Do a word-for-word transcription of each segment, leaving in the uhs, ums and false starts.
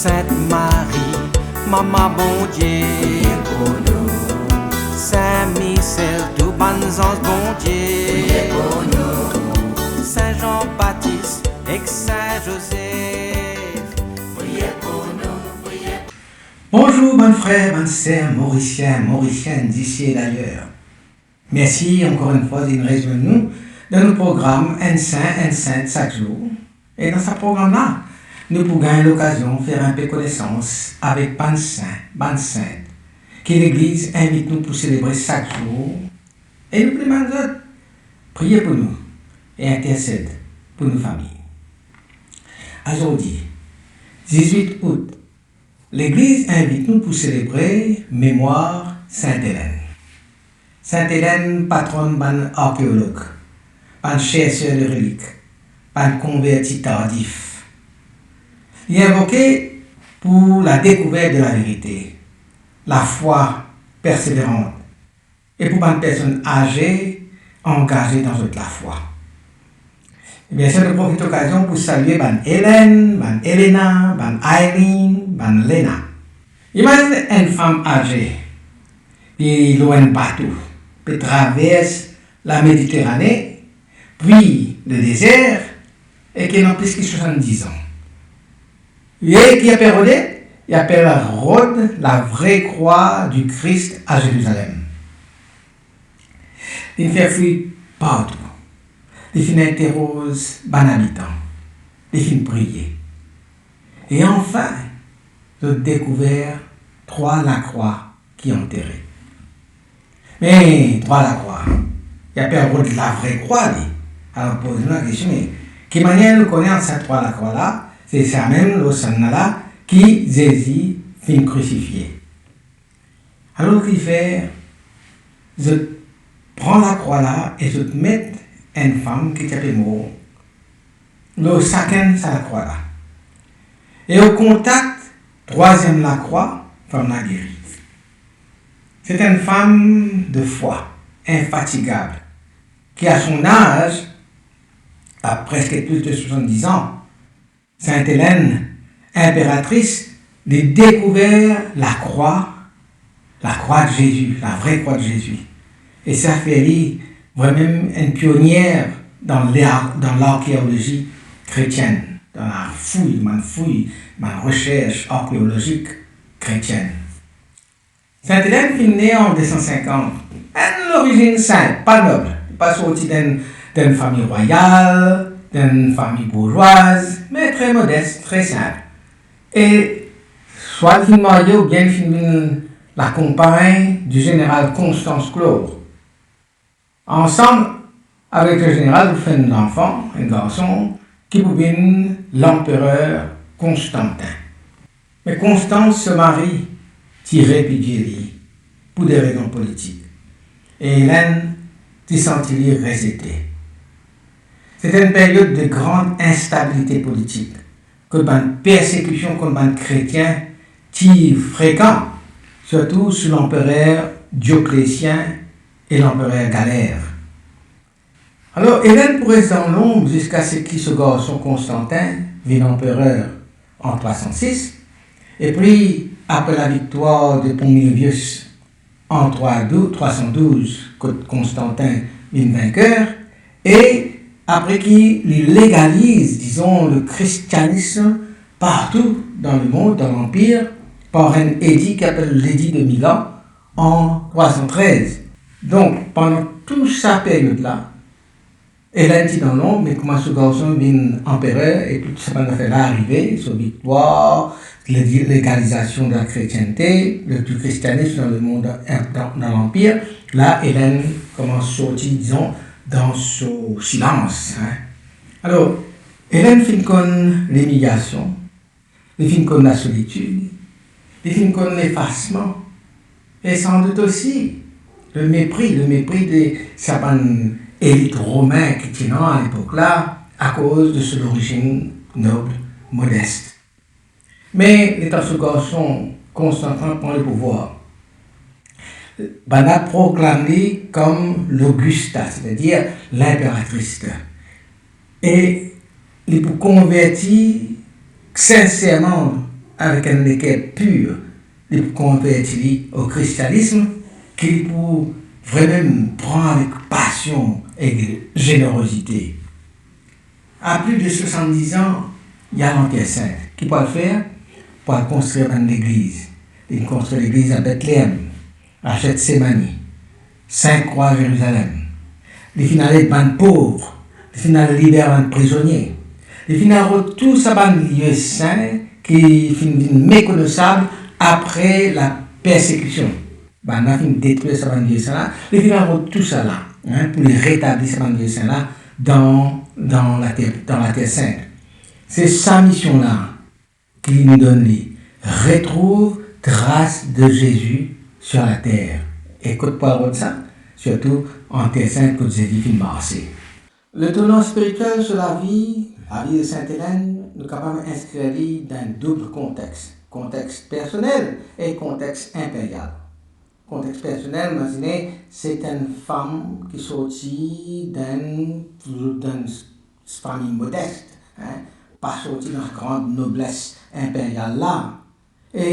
Sint Marie, Mama Bondie, priye pou nou. Sin Misel, tou bann zanz Bondie, priye pou nou. Sin Zan Batis ek Sin Zozef, priye pou nou, priye pou nou. Bonzour bann frer, bann ser morisien, morisienn, disi e dayer. Mersi ankor enn fwa de vinn rezwenn nou dan nou program Enn Sin, Enn Sint sak zour. E dan sa program la, nou pou gagn lokazion fer enpe konesans avek bann sin, bann sint ki Legliz invit nou pou selebre sak zour, e nou pou demann zot priye pou nou e intersed pou nou fami. Azordi, dizwit out, Legliz invit nou pou selebre memwar Sint Elenn. Sint Elenn, patronn bann arkeolog, bann cherser de relik, bann konverti tardif. Li invoke pou ladekouvert de laverite, lafwa perseverant, e pou bann personn aze angaze dan zot lafwa. Ebien, sa nou profit lokazion pou salie bann Elen, bann Elena, bann Aileen, bann Lena. Imazinn enn fam aze, ki lor enn bato, pe travers Lamediterane, pwi le dezer, e ki ena plis ki swasann-diz an. E ki apel rode? Li apel rod lavre krwa di Kris a Zerizalem. Li finn fer fouy partou. Li finn interoz bann abitan. Li finn priye. E anfin, zot dekouver trwa lakrwa ki antere. Me trwa lakrwa, li apel rod lavre krwa li. Alor poz nou lakestion, me ki manier nou kone ant sa trwa lakrwa la, se samem lor sannla la ki Zezi finn krisifie? Alor ki fer, zot pran lakrwa la e zot met enn fam ki ti ape mor lor sakenn sa lakrwa la. E o kontak trwaziem lakrwa, fam la geri. Se enn fam de fwa, infatigab, ki a son az, a preske plis de swasann-diz an, Sint Elenn, inperatris, li dekouver lakrwa, lakrwa de Zezi, lavre krwa de Zezi. E sa fer li vremem enn pionier dan lar-, dan larkeolozi kretienn, dan lafouy, bann fouy, bann resers arkeolozik kretienn. Sint Elenn finn ne an de san sinkant. Enn lorizinn sinp, pa nob. Li pa sorti dan, dan enn fami rwayal, dan enn fami bourzwaz, me tre modes, tre sinp. E swa li finn marye oubien li finn vinn lakonpagn di zeneral Constance Chlore. Ansam avek le zeneral, zot fer enn zanfan, enn garson, ki pou vinn lanperer Konstantin. Me Konstans, so mari, ti repidie li pou de rezon politik. E Elenn ti santi li rezete. Se ti enn period de gran instabilite politik, kot bann persekision kont bann kretien ti frekan, sirtou sou lanperer Diokletien e lanperer Galer. Alor, Elenn pou res dan lonb ziska seki so garson Konstantin vinn anperer an trwa san sis, epi apre laviktwar de Pont Milvius an trwa douz, trwa san douz, kot Konstantin vinn vinker, e apre ki li legaliz, dizon, le kristianism partou dan lemond, dan lanpir, par enn edi ki apel Ledi de Milan an trwa san trez. Donk, pandan tou sa period la, Elenn ti dan lonb, me kouma so garson vinn anperer, epi tou sa bann zafer la arive, so viktwar, le-, legalizasion de la kretiennte, le, du christianisme dans le monde, dan, dan lanpir, la, Elenn koumans sorti, dizon, dan so silans, hein. Alor, Elenn finn konn limiliasion, li finn konn lasolitid, li finn konn lefasman, e sandout osi le mepri, le mepri de sa bann elit romin ki ti ena alepok la, akoz de so lorizinn nob, modes. Me letan so garson Konstantin pran lepouvwar, bannla proklam li kom Logusta, setadir linperatris. E li pou konverti sinserman avek enn leker pir, li pou konverti li o kristianism, ki li pou vremem pran avek pasion ek zenerozite. A pli de swasann-diz an, li al an Ter Sint. Ki pou al fer? Pou al konstrir bann legliz. Li konstrir legliz a Betleem, a Getsemani, Sint Krwa Zerizalem. Li finn al ed bann pov, li finn al liber bann prizonie. Li finn al rod tou sa bann lie sin ki finn vinn mekonesab apre lapersekision. Bannla finn detrir sa bann lie sin la, li finn al rod tou sa la, hein, pou li retabli sa bann lie sin la dan, dan later, dan later sint. Se sa mision la ki li donn li, retrouv tras de Zezi sir later. E kot pou al rod sa? Sirtou an Ter Sint kot Zezi finn marse. Letournan spiritiel so lavi, lavi de Sint Elenn, nou kapav inskrir li dan enn doub kontex, kontex personel e kontex inperial. Kontex personel, imazine, se enn fam ki sorti dan, dan fami modest, hein, pa sorti dan gran nobles inperial la. E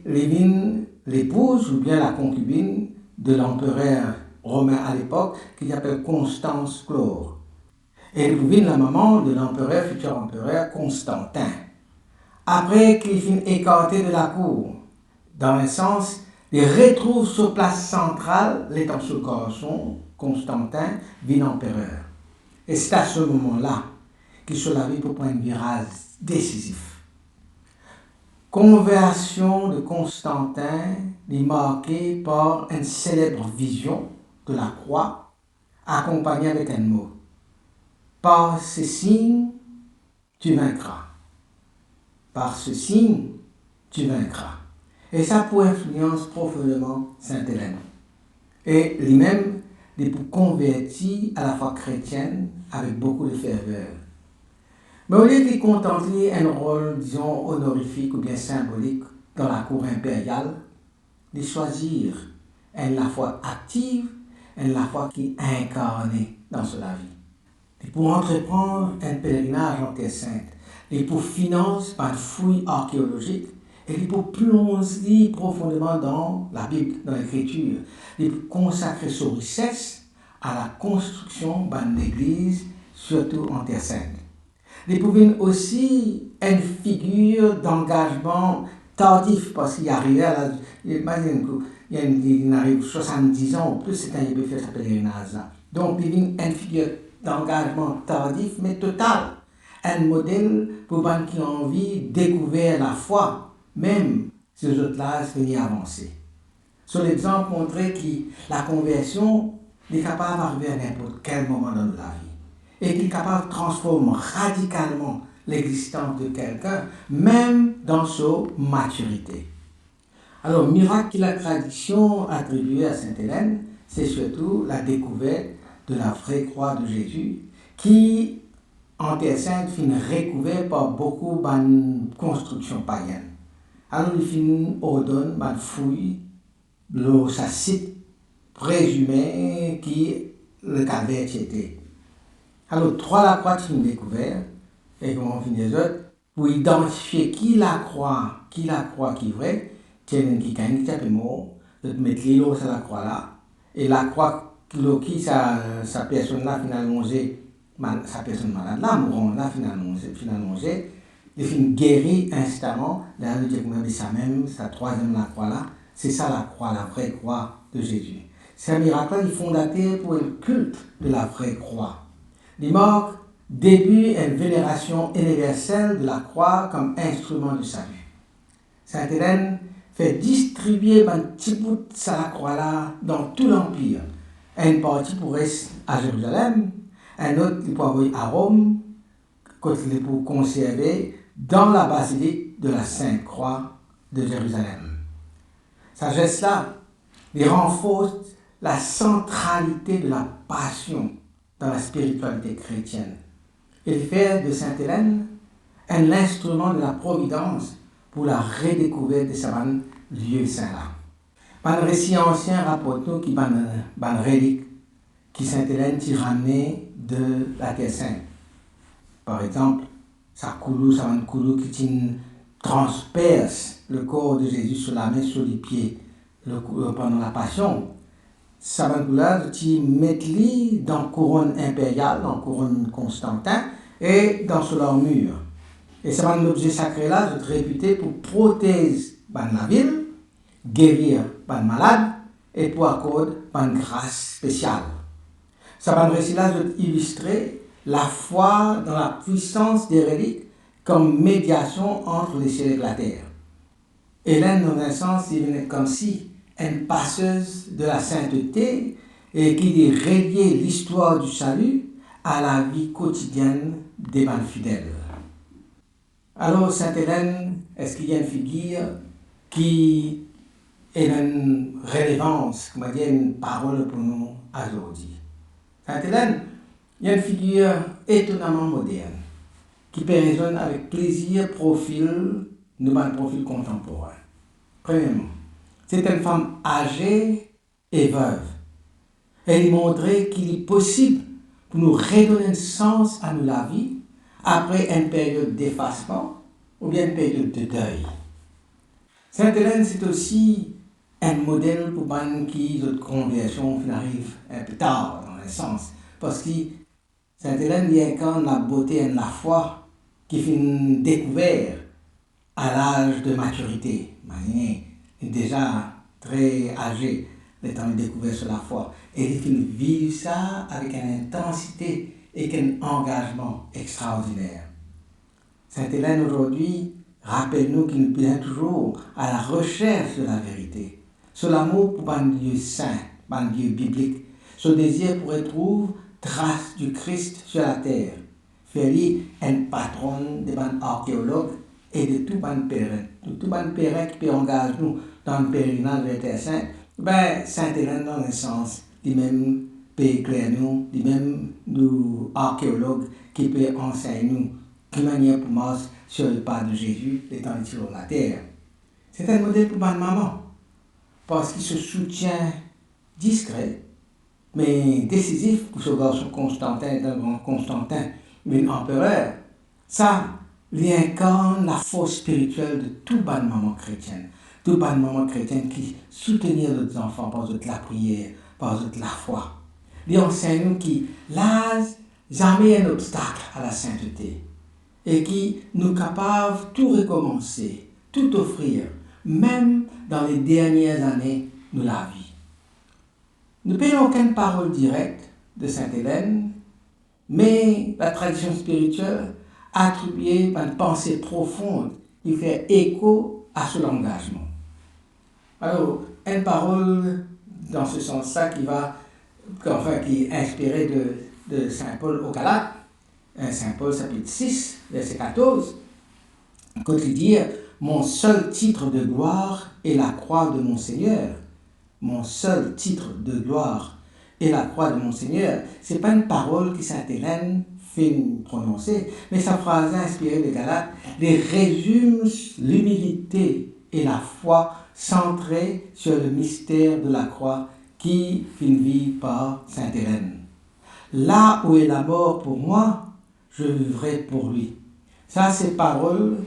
li vinn lepouz oubien lakonkibinn de lanperer romin a lepok ki ti apel Constance Chlore. E li pou vinn lamama de lanperer, fitir anperer Konstantin. Apre ki li finn ekarte de lakour, dan enn sans, li retrouv so plas santral letan so garson, Konstantin, vinn anperer. E se a se moman la ki so lavi pou pran enn viraz desizif. Konversion de Konstantin li marke par enn seleb vizion de lakrwa, akonpagne avek enn mo, par ce signe, tu vaincras. Par ce signe, tu vaincras. E sa pou inflians profondeman Sint Elenn. E limem, li pou konverti a lafwa kretienn avek boukou de ferver. Me olie li kontant li enn rol, dizon, onorifik oubien sinbolik dan lakour inperial, li swazir enn lafwa aktiv, enn lafwa ki inkarne dan so lavi. Li pou antreprann enn pelerinaz an Ter Sint. Li pou finans bann fouy arkeolozik e li pou plonz li profondeman dan Labib, dan Lekritir. Li pou konsakre so rises a lakonstriksion bann legliz, sirtou an Ter Sint. Li pou vinn osi enn figir dangazman tardif, parski li arive a laz, imazinn ou, li, li ariv swasann-diz an ou plis, letan li pe fer sa pelerinaz la. Donk, li vinn enn figir dangazman tardif, me total. Enn model pou bann ki anvi dekouver lafwa, mem si zot laz fini avanse. So lexanp montre ki lakonversion, li kapav arive a ninport kel moman dan nou lavi e ki li kapav transform radikalman lexistans de kelkenn, mem dan so matirite. Alor, mirak ki latradiksion atribie a Sint Elenn, se sirtou ladekouvert de lavre krwa de Zezi, ki an Ter Sint finn rekouver par boukou bann konstriksion payenn. Alor, li finn ordonn bann fouy lor sa sit prezime ki Lekalver ti ete. Alor, trwa lakrwa ti finn dekouver, e kouma finn dir zot, pou idantifie ki lakrwa, ki lakrwa ki vre, ti ena enn kikenn ki ti ape mor, zot met li lor sa lakrwa la, e lakrwa lor ki sa, sa personn la finn alonze, mal-, sa personn malad la, mouran la finn alonze, finn alonze, li finn geri instantaneman, la nou dir kouma, me samem, sa trwaziem lakrwa la, se sa lakrwa, lavre krwa de Zezi. Sa mirak la, li fondater pou enn kilt de lavre krwa. Li mark debi enn venerasion iniversel de lakrwa kom instriman de sali. Sint Elenn fer distribie bann ti bout sa lakrwa la dan tou Lanpir. Enn parti pou res a Zerizalem, enn lot li pou avoy a Rom, kot li pou konserve dan labazilik de la Sint Krwa de Zerizalem. Sa zes la, li ranfors lasantralite de lapasion dan laspiritialite kretienn e li fer de Sint Elenn enn linstriman de laprovidans pou laredekouvert de sa bann lie sin la. Bann resi ansien raport nou ki bann, bann relik ki Sint Elenn ti ramne de Later Sint. Par exanp, sa koulou, sa bann koulou ki ti transpers lekor de Zezi so lame, so lipie, le kou-, pandan lapasion. Sa bann koulaz ti met li dan kouronn inperyal, dan kouronn Konstantin, e dan so larmir. E sa bann lobze sakre la, zot repite pou protez bann lavil, gerir bann malad e pou akord bann gras spesial. Sa bann resi la, zot ilistre lafwa dan lapwisans de relik kom mediasion ant lesiel ek later. Elen, dan enn sans, li vinn koumsi enn pasez de lasintete e ki li relie listwar di sali a lavi kotidienn de bann fidel. Alor, Sint Elen, eski li enn figir ki ena enn relevans, koumadir enn parol pou nou azordi? Sint Elen, li enn figir etonaman modern, ki pe rezonn avek plizir profil, nou bann profil kontanporin. Premierman, se enn fam aze e vev. E li montre ki li posib pou nou redonn enn sans a nou lavi apre enn period defasman oubien enn period de dey. Sint Elen, se osi enn model pou bann ki zot konversion finn ariv inpe tar, dan enn sans, parski Sint Elen, li inkarn labote enn lafwa ki finn dekouver a laz de matirite. Imazine, li deza tre aze letan li dekouver so lafwa, e li finn viv sa avek enn intansite ek enn angazman extraordiner. Sint Elen azordi rapel nou ki nou bizin touzour a la resers de laverite. So lamour pou bann lie sin, bann lie biblik, so dezir pou retrouv tras di Kris sir later, fer li enn patronn de bann arkeolog e de tou bann perin. Nou tou bann perin ki pe angaz nou dan pelegrinaz ver Ter Sint, be, Sint Elen, dan enn sans, limem pe ekler nou, limem nou arkeolog ki pe ansegn nou ki manier pou mars sir lepa de Zezi letan li ti lor later. Se enn model pou bann mama, parski so soutien diskre, me desizif pou so garson Konstantin, letan gran Konstantin vinn anperer, sa li inkarn lafors spiritiel de tou bann mama kretienn. Tou bann mama kretienn ki soutenir zot zanfan par zot lapriyer, par zot lafwa. Li ansegn nou ki laz zame enn obstak a lasintete, e ki nou kapav tou rekomanse, tou ofrir, mem dan le dernie zane nou lavi. Nou pena okenn parol direk de Sint Elen, me latradision spiritiel atribie bann panse profon ki fer eko a so langazman. Alor, enn parol dan se sans la ki va, anfin, ki inspire de, de Sin Pol o Galat, Sin Pol sapit sis, verse katorz, kot li dir, "Mon seul titre de gloire est la croix de mon Seigneur." Mon seul titre de gloire est la croix de mon Seigneur. Se pa enn parol ki Sint Elen finn prononse, me sa fraz la inspire de Galat, li rezim limilite e lafwa santre sur le mystère de la croix ki finn viv par Sint Elen. "Là où est la mort pour moi, je vivrai pour lui." Sa se parol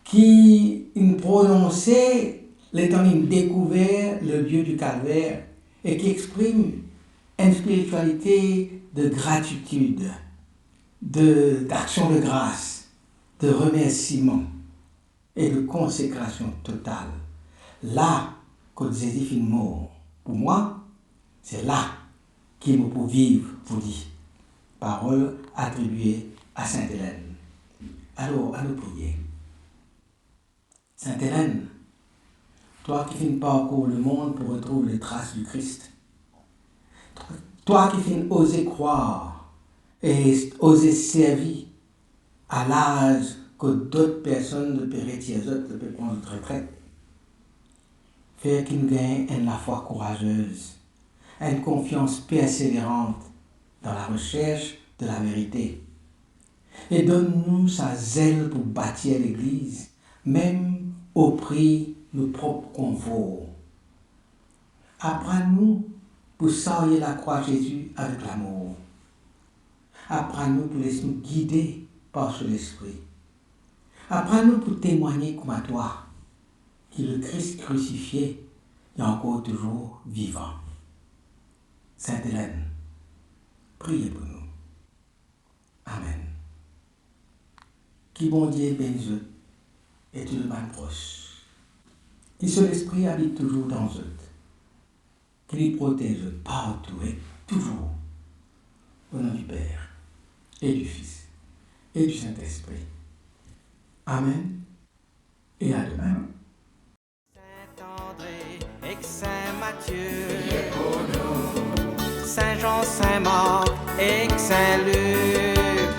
ki inn prononse letan linn dekouver le lieu du calvaire e ki exprim enn spiritialite de gratitid, de, d'action de grâce, de remersiman e de konsekrasion total. La kot Zezi finn mor pou mwa, se la ki mo pou viv pou li. Parol atribie a Sint Elen. Alor, anou priye. Sint Elen, twa ki finn parkour lemond pou retrouv le tras di Kris, twa ki finn oze krwar e oze servi a laz kot dot personn zot pe retir zot, zot pe pran zot retret, fer ki nou gagn enn lafwa kourazez, enn konfians perseverant dan la resers de laverite. E donn nou sa zel pou batir Legliz, mem opri nou prop konfor. Aprann nou pou sarye lakrwa Zezi avek lamour. Aprann nou pou les nou gide par so Lespri. Aprann nou pou temwagne kouma twa ki Lekris krisifie li ankor touzour vivan. Sint Elenn, priye pou nou. Amen. Ki Bondie beni zot e tou zot bann pros. Ki so Lespri abit touzour dan zot. Ki li protez zot partou e touzour. O nom du Père, et du Fils, et du Saint-Esprit. Amen. E a demin. Sint Andre ek Sint Matie, priye pou nou. Sint Zan, Sint Mark ek Sint Lik,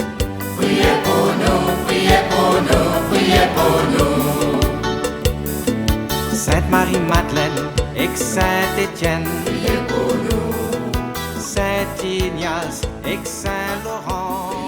priye pou nou, priye pou nou, priye pou nou. Sint Marie Madeleine ek Sint Etienn, priye pou nou. Sint Ignas ek Sint Loran,